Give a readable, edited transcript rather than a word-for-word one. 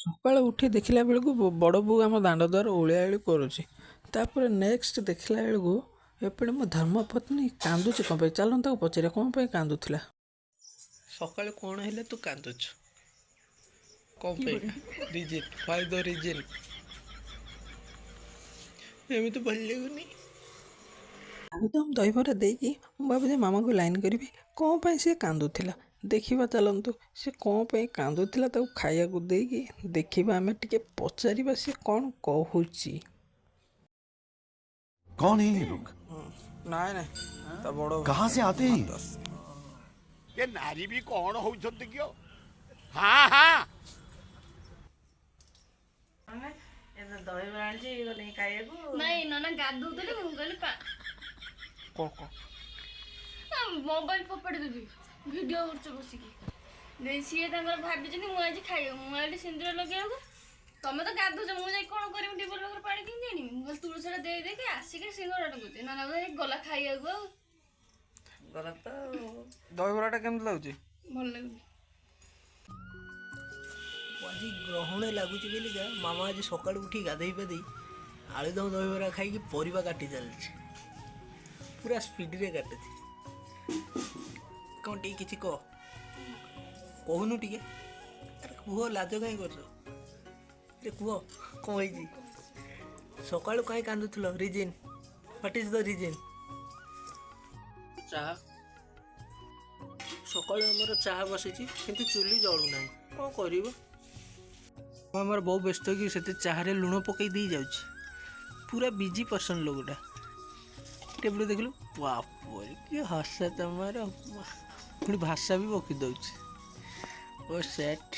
ସକାଳୁ ଉଠି ଦେଖିଲା ବେଳକୁ ବଡ଼ ବୋଉ ଆମ ଦାଣ୍ଡ ଦ୍ୱାର ଓଳିଆ ଓଳି କରୁଛି। ତାପରେ ନେକ୍ସଟ ଦେଖିଲା ବେଳକୁ ଏପଟେ ମୋ ଧର୍ମପତ୍ନୀ କାନ୍ଦୁଛି କ'ଣ ପାଇଁ? ଚାଲନ୍ତୁ ତାକୁ ପଚାରିବା କ'ଣ ପାଇଁ କାନ୍ଦୁଥିଲା। ସକାଳୁ କ'ଣ ହେଲେ ତୁ କାନ୍ଦୁଛୁ କ'ଣ ପାଇଁ? Reason, why the reason? ଏମିତି ଭଲ ଲାଗୁନି। ଆଳୁଦମ ଦହିବରା ଦେଇକି ମୁଁ ଭାବୁଛି ମାମାକୁ ଲାଇନ୍ କରିବି। କ'ଣ ପାଇଁ ସେ କାନ୍ଦୁଥିଲା ଦେଖିବା ଚାଲନ୍ତୁ। ସେ କ'ଣ ପାଇଁ କାନ୍ଦୁଥିଲା ତାକୁ ଖାଇବାକୁ ଦେଇକି ଦେଖିବା, ଆମେ ଟିକେ ପଚାରିବା ସେ କ'ଣ କହୁଛି। कौन है ये लोग? ନାଇଁ ନାଇଁ, ତା ବଡ଼ कहाँ से आते हैं ये? ଏ ନାରୀ ବି କଣ ହଉଛନ୍ତି କି? ହଁ। ମାନେ ଏ ତ ଦହିବରା ଆଣିଛି ଗଲେ ଖାଇବାକୁ। ନାଇଁ ନନା, ଗାଧଉଥିଲି, ମୁଁ କହିଲି କ'ଣ କ'ଣ? ମୋବାଇଲ ଫୋପାଡ଼ି ଦେବି, ଭିଡ଼ିଓ କରୁଛ ବସିକି। ଦେଇ ସିଏ ତାଙ୍କର ଭାବିଛନ୍ତି ମୁଁ ଆଜି ଖାଇବାକୁ, ମୁଁ ଆଇଲି ସିନ୍ଦୁର ଲଗେଇବାକୁ। ତମେ ତ ଗାଧଉଛ, ମୁଁ ଯାଇ କ'ଣ କରିବି? ଟ୍ୟୁବୱେଲ୍ ପାଖରେ ପାଣି କେମିତି ଆଣିବି? ମୁଁ କହିଲି ତୁଳସୀଟା ଦେଇ ଦେଇକି ଆସିକି ସିନ୍ଦୁରଟା ଲଗଉଛି। ନନା ବୋଧେ ଗଲା ଖାଇବାକୁ ଆଉ। ଗଲା ତ ଆଉ। ଦହିବରାଟା କେମିତି ଲାଗୁଛି? ଭଲ ଲାଗୁନି। ଆଜି ଗ୍ରହଣ ଲାଗୁଛି ବୋଲିକା ମାମା ଆଜି ସକାଳୁ ଉଠି ଗାଧେଇ ପାଧେଇ ଆଳୁଦମ ଦହିବରା ଖାଇକି ପରିବା କାଟି ଚାଲିଛି। ପୁରା ସ୍ପିଡ଼ରେ କାଟୁଛି। କ'ଣ ଟିକେ କିଛି କହ, କହୁନୁ ଟିକେ। ଆରେ କୁହ, ଲାଜ କାହିଁ କରୁଛ? ଆରେ କୁହ, କ'ଣ ହେଇଛି? ସକାଳୁ କାହିଁ କାନ୍ଦୁଥିଲ? Reason, what is the reason? ଚାହା। ସକାଳୁ ଆମର ଚାହା ବସିଛି କିନ୍ତୁ ଚୁଲି ଜଳୁନାହିଁ। କ'ଣ କରିବ? ଆମର ବହୁ ବ୍ୟସ୍ତ ହେଇକି ସେତେ ଚାହାରେ ଲୁଣ ପକାଇ ଦେଇ ଯାଉଛି। ପୁରା ବିଜି ପର୍ସନ୍ ଲୋକଟା। ଟେବୁଲ ଦେଖିଲୁ, ବାପରେ, କି ହସା ତମର! ପୁଣି ଭାଷା ବି ବକି ଦେଉଛି। ଓ ସେଟ୍।